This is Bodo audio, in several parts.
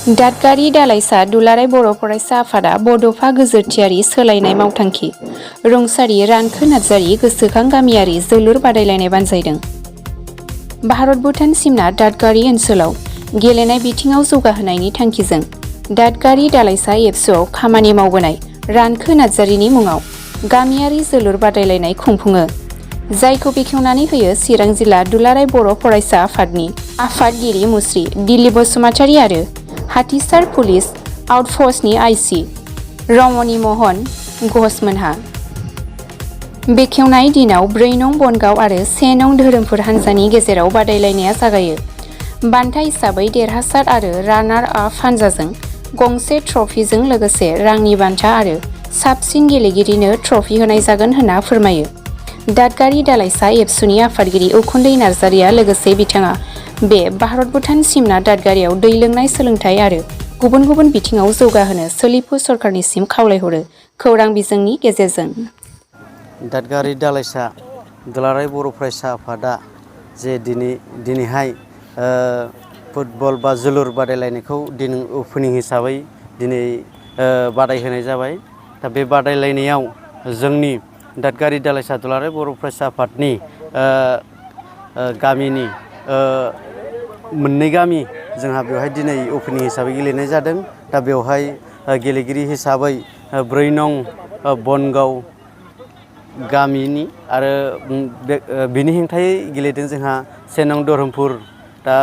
दादगारि दालाइसा दुलाराय बर' फरायसा आफादा बड'फा गोजोरथियारि सोलायनाय मावथांखि रुंसारि रानखो नार्जारि गोसोखां गामियारि जोलुर बादायलायनाय बानजायदों। भारत भुटान सिमना दादगारि ओनसोलाव गेलेनाय बिथिङाव जौगाहोनायनि थांखिजों दादगारि दालाइसा एबसुआव खामानि मावबोनाय रानखो नार्जारिनि मुङाव गामियारि जोलुर बादायलायनाय खुंफुङो, जायखौ बेखेवनानै होयो चिरां जिल्ला दुलाराय बर' फरायसा आफादनि आफादगिरि मुस्रि दिलीप बसुमतारी आरो हाथिसार पुलिस आउटपस्टनि आइसि रमनि महन घोषमोनहा। बेखेवनाय दिनाव 4 नं बनगाव आरो 1 नं धोरोमफुर हान्जानि गेजेराव बादायलायनाया जागायो। बान्था हिसाबै देरहासार आरो रानार आप हान्जाजों गंसे ट्रफिजों लोगोसे रांनि बान्था आरो साबसिन गेलेगिरिनो ट्रफि होनाय जागोन होनना फोरमायो दादगारि दालाइसा एबसुनि आफादगिरि उखुन्दै नार्जारिया। लोगोसे बिथाङा बे भारत भुटान सिमना दादगारियाव दै लोंनाय सोलोंथाइ आरो गुबुन गुबुन बिथिङाव जौगाहोनो सोलिफु सरकारनिसिम खावलायहरो खौरां बिजोंनि गेजेरजों। दादगारि दालाइसा दुलाराय बर' फरायसा आफादा जे दिनैहाय फुटबल बा जोलुर बादायलायनायखौ दिनै ओपनिं हिसाबै दिनै बादायहोनाय जाबाय। दा बे बादायलायनायाव जोंनि दादगारि दालाइसा दुलाराय बर' फरायसा आफादनि गामिनि 2 गामि जोंहा बेवहाय दिनै ओपनिं हिसाबै गेलेनाय जादों। दा बेवहाय गेलेगिरि हिसाबै 4 नं बनगाव गामिनि आरो बिनि हेंथायै गेलेदों जोंहा 1 नं धरमपुर। दा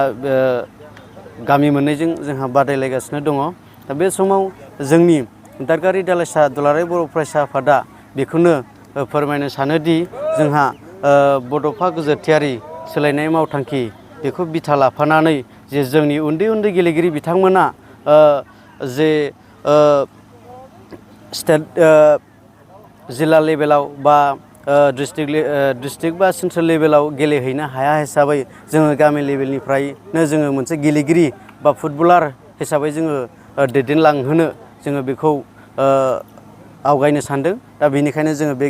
गामि मोननैजों जोंहा बादायलायगासिनो दङ। दा बे समाव जोंनि दादगारि दालाइसा दुलाराय बर' फरायसा आफादा बेखौनो फोरमायनो सानोदि जोंहा बड'फा गोजोरथियारि सोलायनाय मावथांखि बेखौ बिथा लाफानानै जे जोंनि उन्दै उन्दै गेलेगिरि बिथांमोना जे स्टेट जिल्ला लेभेलाव बा डिस्ट्रिक्ट बा सेन्ट्रेल लेभेलाव गेलेहैनो हाया हिसाबै जोङो गामि लेभेलनिफ्रायनो जोङो मोनसे गेलेगिरि बा फुटबलार हिसाबै जोङो दैदेनलांहोनो जोङो बेखौ आवगायनो सानदों। दा बेनिखायनो जोङो बे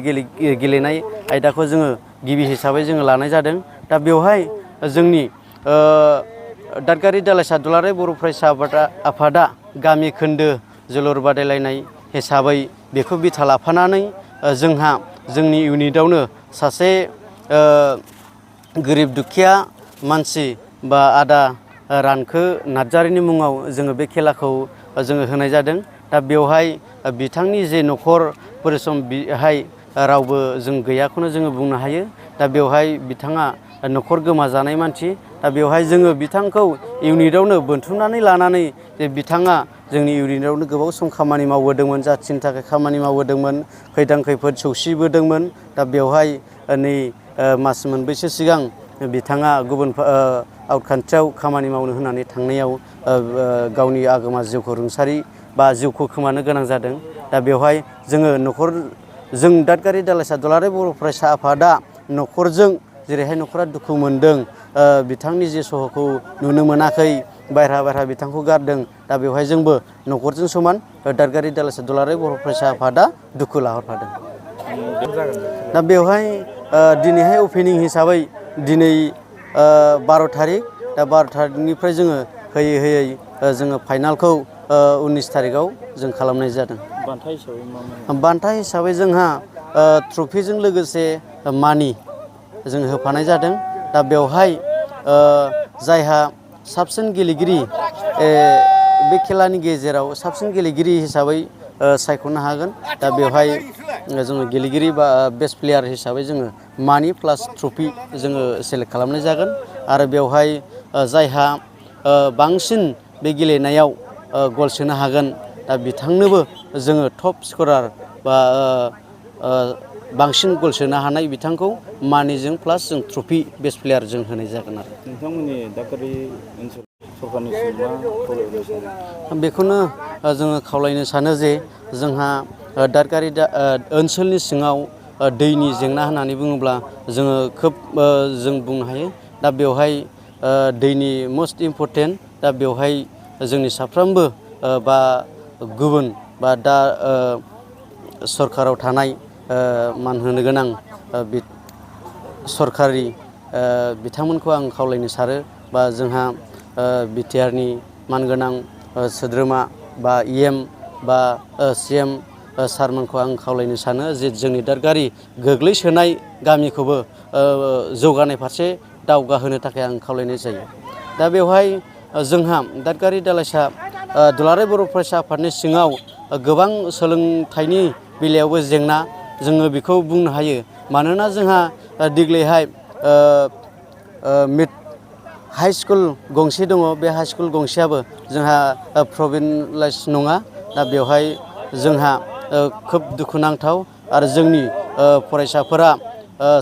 गेलेनाय आयदाखौ जोङो गिबि हिसाबै जोङो लानाय जादों। दा बेवहाय जोंनि दादगारि दालाइसा दुलाराय बर' फरायसा आफादा गामि खोन्दो जोलुर बादायलायनाय हिसाबै बेखौ बिथा लाफानानै जोंहा जोंनि इउनिटआवनो सासे गोरिब दुखिया मानसि बा आदा रानखो नार्जारिनि मुङाव जोङो बे खेलाखौ जोङो होनाय जादों। दा बेवहाय बिथांनि जे न'खर परिश्रम बेहाय रावबो जों गैयाखौनो जोङो बुंनो हायो। दा बेवहाय बिथाङा न'खर गोमाजानाय मानसि। दा बेवहाय जोङो बिथांखौ इउनिटआवनो बोनथुमनानै लानानै जे बिथाङा जोंनि इउनिटआवनो गोबाव सम खामानि मावबोदोंमोन, जाथिनि थाखाय खामानि मावबोदोंमोन, खैदां खैफोद सौसिबोदोंमोन। दा बेवहाय नै मास मोनब्रैसो सिगां बिथाङा गुबुन आउट कान्ट्रियाव खामानि मावनो होननानै थांनायाव गावनि आगोमा जिउखौ रुंसारि बा जिउखौ खोमानो गोनां जादों। दा बेवहाय जोङो जों दादगारि दालाइसा दुलाराय बर' फरायसा आफादा न'खरजों जेरैहाय न'खरा दुखु मोनदों, बिथांनि जे सह'खौ नुनो मोनाखै, बायह्रा बिथांखौ गारदों। दा बेवहाय जोंबो न'खरजों समान दादगारि दालाइसा दुलाराय बर' फरायसा आफादा दुखु लाहरफादों। दा बेवहाय दिनैहाय अपेनिं हिसाबै दिनै 12 थारिख। दा 12 थारिखनिफ्राय जोङो होयै जोङो फाइनालखौ 19 थारिखआव जों खालामनाय जादों। बान्था हिसाबै जोंहा ट्रफिजों लोगोसे मानि जों होफानाय जादों। दा बेवहाय जायहा साबसिन गेलेगिरि बे खेलानि गेजेराव साबसिन गेलेगिरि हिसाबै सायख'नो हागोन। दा बेवहाय जोङो गेलेगिरि बा बेस्ट प्लेयार हिसाबै जोङो मानि प्लास ट्रफि जोङो सेलेक्ट खालामनाय जागोन। आरो बेवहाय जायहा बांसिन बे गेलेनायाव गल सोनो हागोन, दा बिथांनोबो जोङो टप स्करार बा बांसिन गल सोनो हानाय बिथांखौ मानिजों प्लास जों ट्रफि बेस्ट प्लेयार जों होनाय जागोन आरो। नोंथांमोननि दादगारि ओनसोल सरकारनिसिम मा खावलायनो सानो? बेखौनो जोङो खावलायनो सानो जे जोंहा दादगारि ओनसोलनि सिङाव दैनि जेंना होननानै बुङोब्ला जोङो खोब जों बुंनो हायो। दा बेवहाय दैनि मस्ट इम्परटेन्ट। दा बेवहाय जोंनि साफ्रोमबो बा गुबुन बा दा सरकाराव थानाय मान होनो गोनां सरकारि बिथांमोनखौ आं खावलायनो सानो बा जोंहा बिटिआरनि मानगोनां सोद्रोमा बा EM बा CM सारमोनखौ आं खावलायनो सानो जे जोंनि दादगारि गोग्लैसोनाय गामिखौबो जौगानाय फारसे दावगाहोनो थाखाय आं खावलायनाय जायो। दा बेवहाय जोंहा दादगारि दालाइसा दुलाराय बर' फरायसा आफादनि सिङाव गोबां सोलोंथाइनि बेलायावबो जेंना जोङो बेखौ बुंनो हायो। मानोना जोंहा देग्लायहाय हाइ स्कुल गंसे दङ, बे हाइ स्कुल गंसेयाबो जोंहा प्रभिन्सियेलाइज नङा। दा बेवहाय जोंहा खोब दुखुनांथाव आरो जोंनि फरायसाफोरा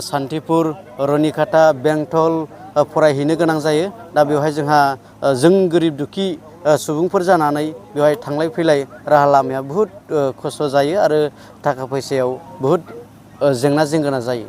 सान्थिपुर, रनिखाता, बेंटल फरायहैनो गोनां जायो। दा बेवहाय जोंहा जों गोरिब दुखि सुबुंफोर जानानै बेवहाय थांलाय फैलाय राहा लामाया बुहुद खस्थ' जायो आरो थाखा फैसायाव बुहुद जेंना जेंगोना जायो।